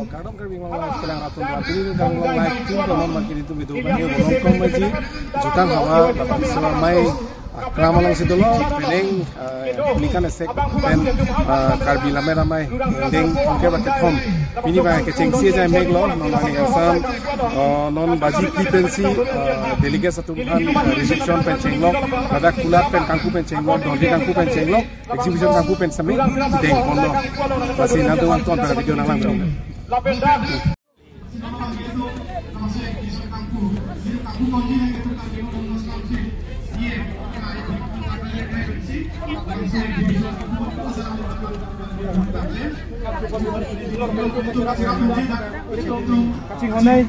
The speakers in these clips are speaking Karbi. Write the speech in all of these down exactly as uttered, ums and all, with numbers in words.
Kardom Karbi Anglong Live kelang atum, pini Karbi Anglong Live team konon makin itu video video bolong kom maji jutan hawa lapang sewa mai akram along si dolo peneng, eh, ini kan esek pen, eh, Karbi Lammet Amei deng angke ba kethom. Pini ba kechengsi ajai mek lo, non ani asam, eh, non baji kli pensi, eh, delegates atum aphan, eh, reception pen chenglok, ladak kulat pen kangku pen chenglok, dondri kangku pen chenglok, exhibition kangku pen sami deng ponlo. Lasi nangtum angton pen video nanglang dong. Kachinghon ai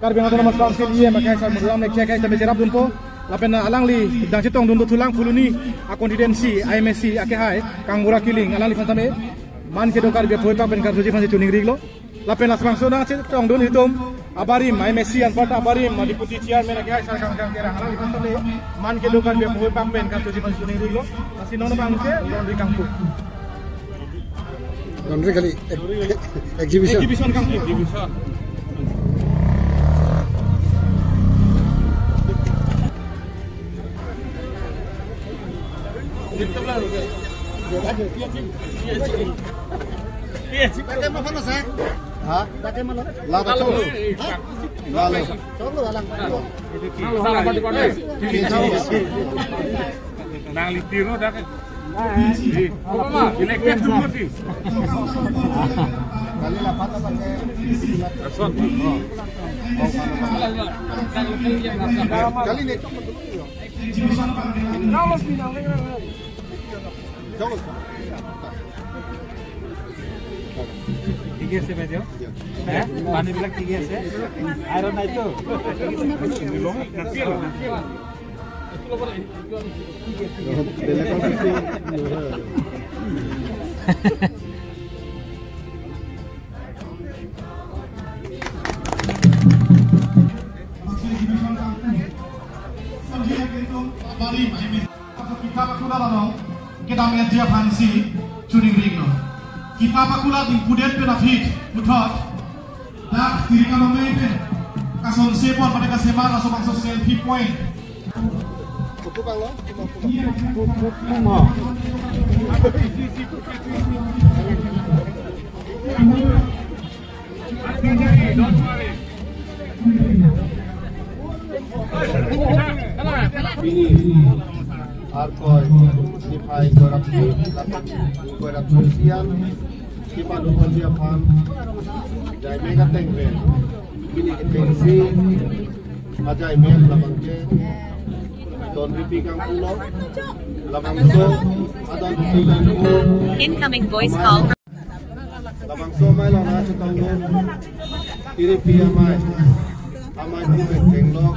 Karbi Anglong Autonomous Council E M akhai sar murlam nek akhai tame cherapdunpo. Lapen alangli dang chetongdun dothulang, phuloni a constituency I M A C akhai Kangbura Killing, alangliphan tame man kedo Karbi aphuthak pen karjuji aphansi choningri-iklo. Lapen labangso nangchetongdun itum abarim, I M A C anparta abarim, Deputy Chairman akhai sar Kangkang Terang, alangliphan tame man kedo Karbi aphuthak pen karjuji aphansi choningri-iklo. Lasi non abang ke dondri kangpu. Dondri kali, ex-, exhibition. Exhibition kangpu. Exhibition. Ha? Lalo. Lalo. Nang litiro dak. Elected dulu sih. Kali la pata pakai. Rason. Kali ni. Chalo. Chalo. ঠিক আছে বাইদেউ? হে? পানীবিলাক ঠিকে আছে? আইৰণ নাইতো? Kipa pakulat along kedam etji aphansi choningri-iklo. Kipa pakulat ingpudet pen aphi puthot dak Tirikam Amei pen kasonse pon pada kaseman laso bangso selfie point. Pini, Arkoi, niphai ingkoi ra phli, ingkoi ra phli sian, kipa dophaji aphan, ajai mek ateng pen, pini ketengsi, ajai mek labang ke, dondri pi kangpulo, labangso, adondri pi kangpu. Incoming voice call. Labangso amei along nangchetongdun, iri pi amei, amei pu pen chenglok,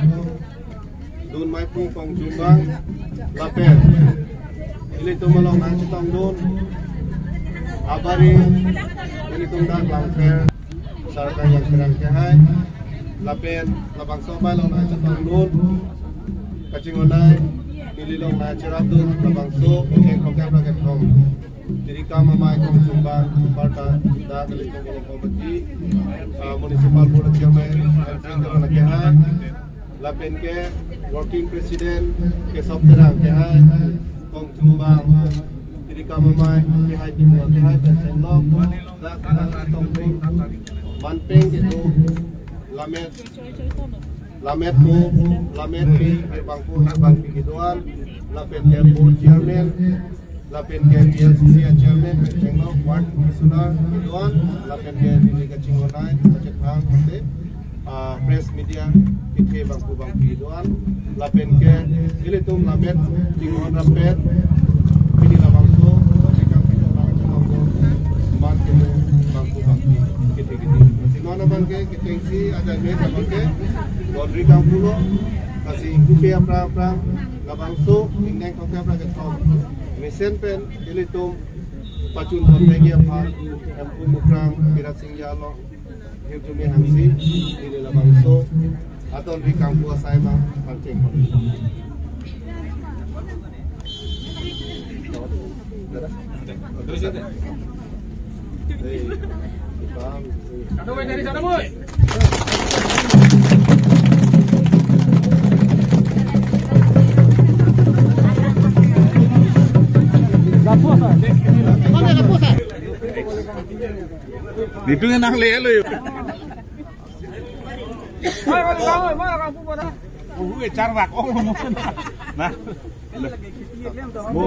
dun mei pu Kongchumbang, lapen ilitum along nangchetongdun, abarim, ilitum dak Langpher, sar Kangkang Terang akhai, lapen labangso amei along nangchetongdun, kachinghon ai, neli along nangcherapdun, labangso, ingdeng thomkep ra kethom. Tirikam Amei Kongchumbang, anparta dak ilitum Bolong Committee, ah, Municipal Board Chairman, M P Teron akhai, lapen ke Working President Kesop Terang akhai, Kongchumbang, Tirikam Amei, akhai Timur akhai, pen chenglok, dak, dak, tongping, manpeng kedo, Lammet, Lammet pu, Lammet pi, bangphu, bangpi kedo-an, lapen ke Board Chairman, lapen ke T L C C a Chairman, pen chenglok, Ward Councillor kedo-an, lapen ke neli kachinghon ai, kachethang, mate, ah, press media, kethe bangphu bangpi kedo-an, lapen ke ilitum Lammet chinghon rapet, pini labangso, kachinghon pini labangso, man kedo bangphu bangpi, kethe kethe. Lasi non abang ke, ketengsi ajai mek abang ke, dondri kangpulo, lasi ingkupi aphrang aphrang, labangso, ingdeng thomkep ra kethom. Mesen pen, ilitum, pachun thom lagi aphan, Hemphu Mukrang, Birat Singh Yalo, Hirjumi Hangsi, neli labangso, adondri kangpu asai ma, pangcheng. Nitu nang le lo. Oh, gue charwak. Oh, mo na. Mo,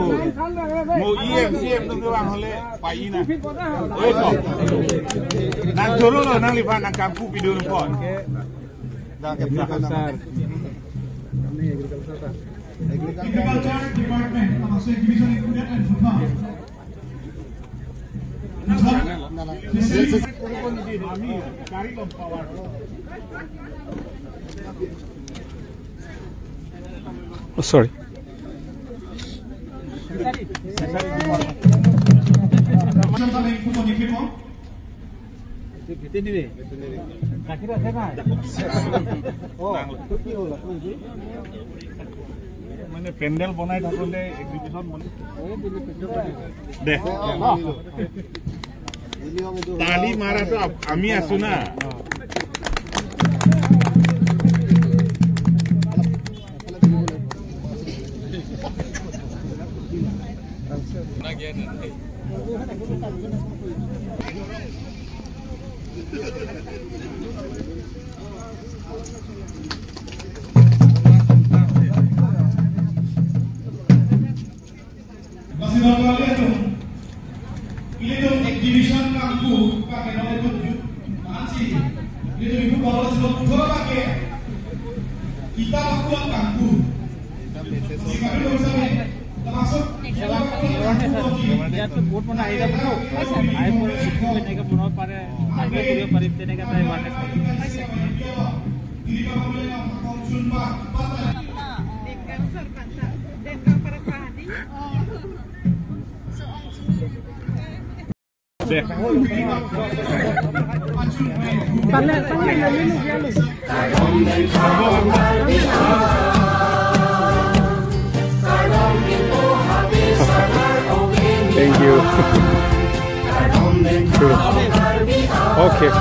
mo E M, C E M nung vang hole, pa-i na. Oi, ko. Nang choro lo, nangliphan nang kampu video nung pon. Nang ke Agriculture. Agriculture Department, Tamasoi Division included and Phuthar. Oh, sorry. মানে পেণ্ডেল বনাই থাকোঁতে এক্সিবিশ্যন মানে দে। তালি মাৰাটো আপ-, আমি আছো না। Masih baru lihat tuh. Ilitum exhibition kangpu, pakai nol itu. Ansi. Ilitum ibu baru sudah putar pakai. Kita lakukan kangpu. Si kami baru sampai. Termasuk kita lakukan kangpu. ইয়াত বহুত মানুহ আহিলে বোলো, আহি পৰে, ছুটি কৰি এনেকে বনাব পাৰে, ভালকৈ কৰিব পাৰিম, তেনেকে এটা এৱাৰনেছ লাগে। Thank you. True. Okay.